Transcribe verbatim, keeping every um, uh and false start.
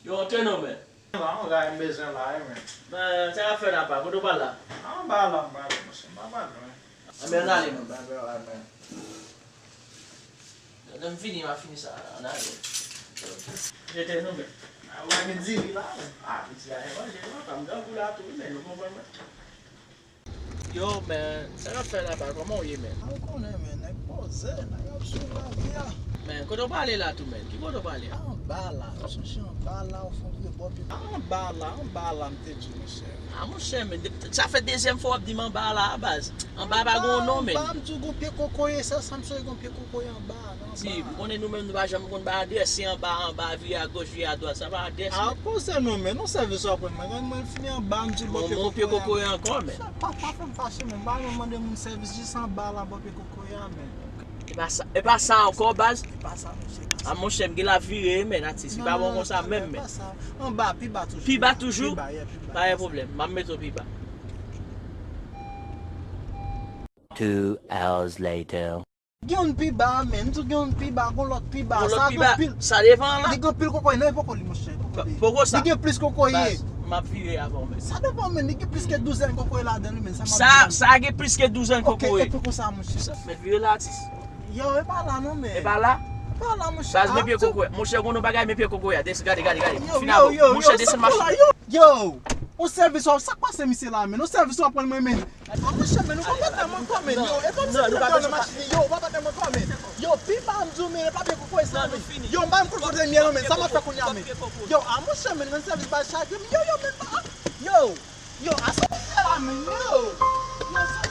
Yo, antre non, men. La, yon ray m bezwen la, wi, men. Men, sa y ap fè la, pa? Kote w pral la? Anba la, m pral, monchè, m pa pral lwen. Anben, ann ale, men. M pa pral la, men. Lè m fini, m ap fini sa, ann ale. Jete nou, men. A, w ap gen diri la, men. A, piti a, e manje, non, pa m grangou la tou, wi, men, nou konprann, men. Yo, men, sa y ap fè la, pa? Kòman w ye, men? A, ou konnen, men, nèg poze, nèg ap swiv lavi a. Men, kote w prale la tou, men? Ki kote w prale a? Anba la, m sonje anba la, ou fè yon vye bò pi. Anba la, anba la, m te di w, monchè. A, monchè, men, de- sa fè dezyèm fwa w ap di m anba la, baz. Anba pa gen yon non, men. Anba, m di w gon pye kokoye, se sa m sonje gon pye kokoye anba, nan anba. Ti, m konnen nou menm nou pa janm konn bay adrès, se anba, anba, vire agoch, vire adwat, sa pa adrès, men. A, poze non, men, non sèvis w ap rann mwen, rann mwen fini anba, m di w bò pye kokoye. Bon, pye kokoye ankò, men. Pa, pa fè m fache, men, m pa renmen mande moun sèvis, jis anba la, bò pye kokoye a, men. E pa sa, e pa sa ankò, baz. E pa sa, monchè, e pa sa. A, monchè, m gen la vire, men, atis, li pa bon konsa menm, men. Non, non, non, e pa sa. Anba, pi ba toujou. Pi ba toujou? Pi ba, yeah, pi ba. Pa gen pwoblèm, m ap mete w pi ba. Two hours later. Gen youn pi ba, men. M di w gen youn pi ba, gon lòt pi ba. Gon lòt pi ba. Sa gen anpil. Sa devan la. Li gen anpil kokoye. Non, e poko li, monchè. Poko li. Poko sa. Li gen plis kokoye. Baz, m ap vire avè w, men. Sa devan, men. Li gen plis ke douzèn kokoye ladan li, men. Sa m ap di la. Sa gen plis ke douzèn kokoye. Ok, e poko sa, monchè. Sa, men vire la, atis. Yo, e pa la, non, men. E pa la? E pa la, monchè. Baz, men pye kokoye. Monchè, gon nou bagay, men pye kokoye a. Gade, gade, gade. Yo, yo, yo, yo, sa k la, yo. Yo, yon sèvis w ap, sa k pase misye la, men? Yon sèvis w ap rann mwen, men. A, monchè, men, ou pa batay mwen ankò, men. Yo, e pa misye ki nan machin, yo, ou pa batay mwen ankò, men. Yo, pi ba m di w, men, e pa pye kokoye sa, men. Yo, m pa menm konn kote m ye, non, men, sa m ap fè kounye a, men. Yo, a, monchè, men, rann sèvis bay chagren m. Yo, yo, men, pa, yo, yo, a sa misye la, men, yo. Yo, sa